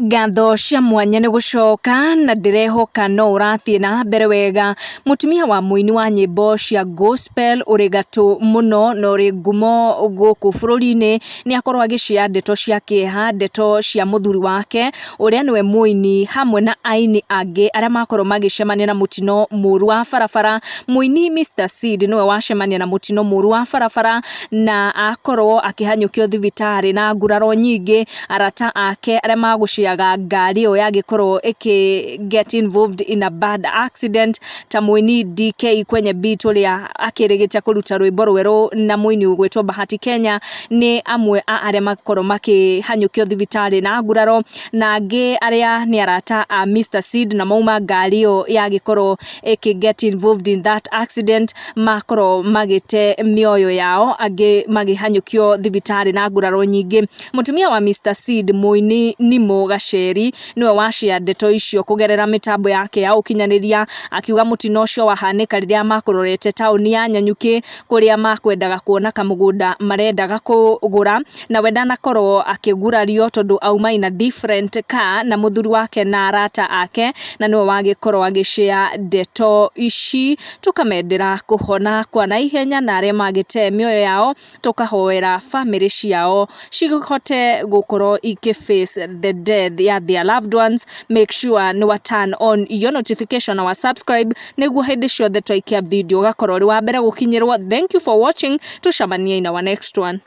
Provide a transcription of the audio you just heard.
Ngatho cia mwanya nĩ gũcoka na ndĩrehoka no ũrathiĩ na mbere wega. Mũtumia wa mũini wa nyĩmbo cia gospel ũrĩ gatũ mũno na ũrĩ ngumo gũkũ bũrũri-inĩ nĩ akorwo agĩcĩa ndeto cia kĩeha, ndeto cia mũthuri wake ũrĩa nĩwe mũini hamwe na aini angĩ arĩa makorwo magĩcemania na mũtino mũru wa barabara. Mũini Mr Seed nĩwe wacemania na mũtino mũru wa barabara na akorwo akĩhanyũkio thibitarĩ na nguraro nyingĩ. Arata ake arĩa magũciaga ngari ĩyo yagĩkorwo ĩkĩ get involved in a bad accident ta mũini DK kwenye beat ũrĩa akĩrĩgĩte kũruta rwĩmbo rwerũ na mũini ũgwĩtwo Bahati Kenya nĩ amwe a arĩa makorwo makĩhanyũkio thibitarĩ na nguraro, na angĩ arĩa nĩ arata a Mr Seed na mauma ngari ĩyo yagĩkorwo ĩkĩ get involved in that accident makorwo magĩte mĩoyo yao, angĩ magĩhanyũkio thibitarĩ na nguraro nyingĩ. Mũtumia wa Mr Seed mũini Nimo Gacheri nĩwe wacĩa ndeto icio kũgerera mĩtambo yake ya ũkinyanĩria, akiuga mũtino ũcio wahanĩka rĩrĩa makũrorete taũni ya Nanyuki kũrĩa makwendaga kuona kamũgũnda marendaga kũgũra, na we ndanakorwo akĩgurario tondũ auma in a different car na mũthuri wake na arata ake, na nĩwe wagĩkorwo agĩcĩa ndeto ici. Tũkamendera kũhona kwa naihenya na arĩa magĩte mĩoyo yao tũkahoera bamĩrĩ ciao cihote gũkorwo ikĩ face the death ya their loved ones. Make sure nĩ wa turn on your notification na wa subscribe nĩguo hĩndĩ ciothe twaikia video ũgakorwo ũrĩ wa mbere gũkinyĩrwo. Thank you for watching, tũcemanie in our next one.